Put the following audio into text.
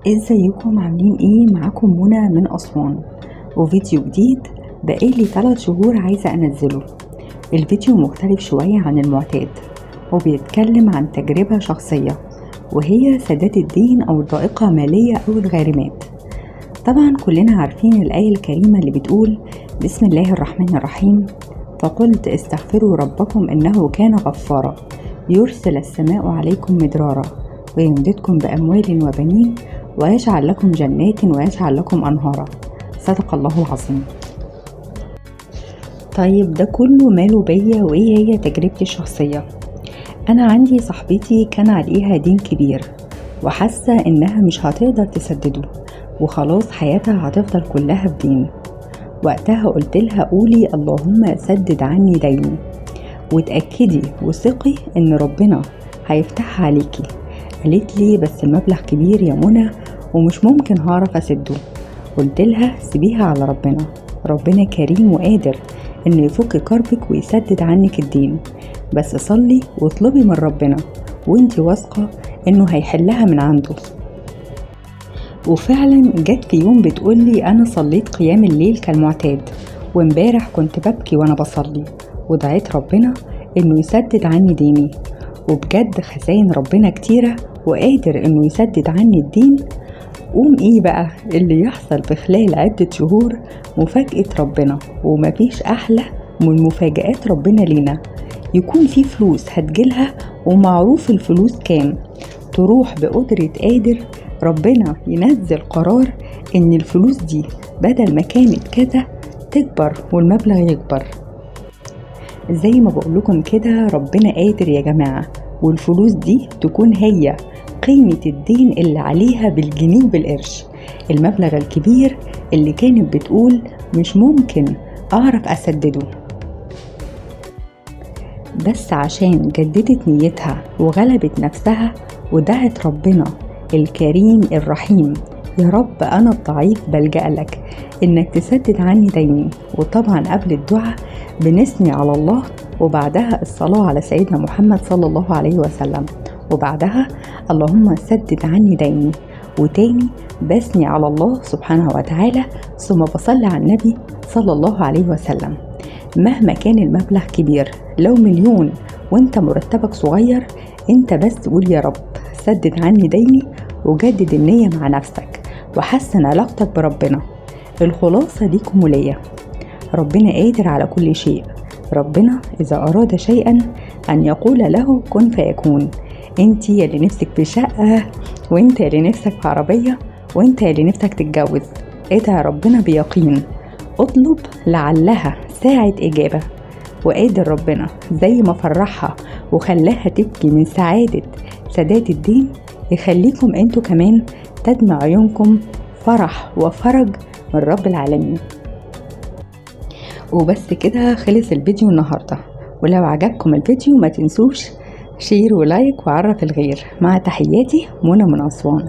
ازيكم عاملين ايه؟ معاكم منى من اسوان، وفيديو جديد بقالي 3 شهور عايزة انزله. الفيديو مختلف شوية عن المعتاد، وبيتكلم عن تجربة شخصية وهي سداد الدين او الضائقة مالية او الغارمات. طبعا كلنا عارفين الآية الكريمة اللي بتقول بسم الله الرحمن الرحيم: فقلت استغفروا ربكم إنه كان غفارا يرسل السماء عليكم مدرارا ويمددكم بأموال وبنين ويجعل لكم جنات ويجعل لكم أنهارا. صدق الله العظيم. طيب ده كله ماله بيا وإيه هي تجربتي الشخصية؟ أنا عندي صاحبتي كان عليها دين كبير وحاسة إنها مش هتقدر تسدده، وخلاص حياتها هتفضل كلها في دين. وقتها قلت لها قولي اللهم سدد عني ديني، وتأكدي وثقي إن ربنا هيفتحها عليكي. قالت لي بس المبلغ كبير يا منى ومش ممكن هعرف أسده. قلت لها سيبيها على ربنا، ربنا كريم وقادر إنه يفك كربك ويسدد عنك الدين، بس صلي واطلبي من ربنا وانتي واثقة إنه هيحلها من عنده. وفعلا جت في يوم بتقولي أنا صليت قيام الليل كالمعتاد، وامبارح كنت ببكي وأنا بصلي ودعيت ربنا إنه يسدد عني ديني، وبجد خزاين ربنا كتيرة وقادر إنه يسدد عني الدين. قوم إيه بقى اللي يحصل في خلال عدة شهور؟ مفاجأة ربنا، ومفيش أحلى من مفاجآت ربنا لينا. يكون في فلوس هتجيلها ومعروف الفلوس كام، تروح بقدرة قادر ربنا ينزل قرار إن الفلوس دي بدل ما كانت كذا تكبر والمبلغ يكبر. زي ما بقولكم كده ربنا قادر يا جماعة، والفلوس دي تكون هي قيمة الدين اللي عليها بالجنيه وبالقرش، المبلغ الكبير اللي كانت بتقول مش ممكن أعرف أسدده. بس عشان جددت نيتها وغلبت نفسها ودعت ربنا الكريم الرحيم: يا رب أنا الضعيف بلجأ لك إنك تسدد عني ديني. وطبعا قبل الدعاء بنثني على الله، وبعدها الصلاة على سيدنا محمد صلى الله عليه وسلم، وبعدها اللهم سدد عني ديني، وتاني بثني على الله سبحانه وتعالى، ثم بصلي على النبي صلى الله عليه وسلم. مهما كان المبلغ كبير، لو مليون وانت مرتبك صغير، انت بس قول يا رب سدد عني ديني، وجدد النية مع نفسك وحسن علاقتك بربنا. الخلاصة ليكم وليا: ربنا قادر على كل شيء. ربنا إذا أراد شيئا أن يقول له كن فيكون. انت يلي نفسك في شقة، وانت يلي نفسك في عربية، وانت يلي نفسك تتجوز، ادعي ربنا بيقين، اطلب لعلها ساعة إجابة. وقادر ربنا زي ما فرحها وخلاها تبكي من سعادة سداد الدين، يخليكم انتوا كمان تدمع عيونكم فرح وفرج من رب العالمين. وبس كده خلص الفيديو النهاردة، ولو عجبكم الفيديو ما تنسوش share و like وعرف الغير. مع تحياتي منى من أسوان.